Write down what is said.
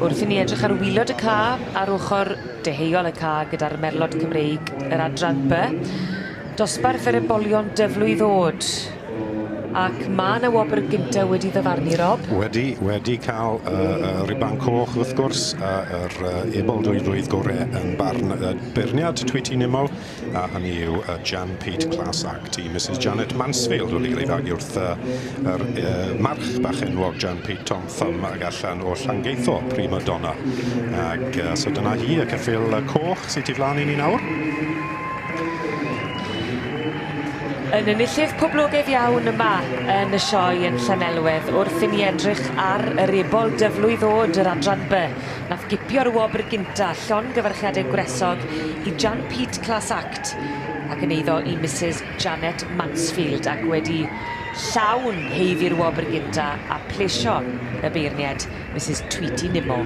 Wrth i ni edrych ar wilod y ca ar ochor deheuol y ca gyda'r merlod Cymreig yr adran By. Dosbarth yr ebolion dyflwydd o'd. Ac ma' 'na wobr gynta wedi ddyfarnu, Rob. Wedi, wedi cael y y ruban coch wrth gwrs, yr ebol dwy flwydd gore yn barn y beirniad Tweety Nimmo, a hynny yw Jan Pete Class Act i Mrs Janet Mansfield wedi cael ei fagu wrth yr march bach enwog Jan Pete Tom Thumb ag allan o Llangeitho, Prima Donna. Ac so dyna hi, y ceffyl coch sydd tu flaen i ni nawr. Yn enillydd poblogaidd iawn yma yn y sioe yn Llanelwedd wrth i ni edrych ar yr ebol dyflwydd o'd yr adran By nath gipio'r wobr gynta llongyfarchiade gwresog i Jan Pete Class Act ac yn eiddo i Mrs Janet Mansfield ac wedi llawn haeddu'r wobr gynta a plesio y beirnied Mrs Tweety Nimmo.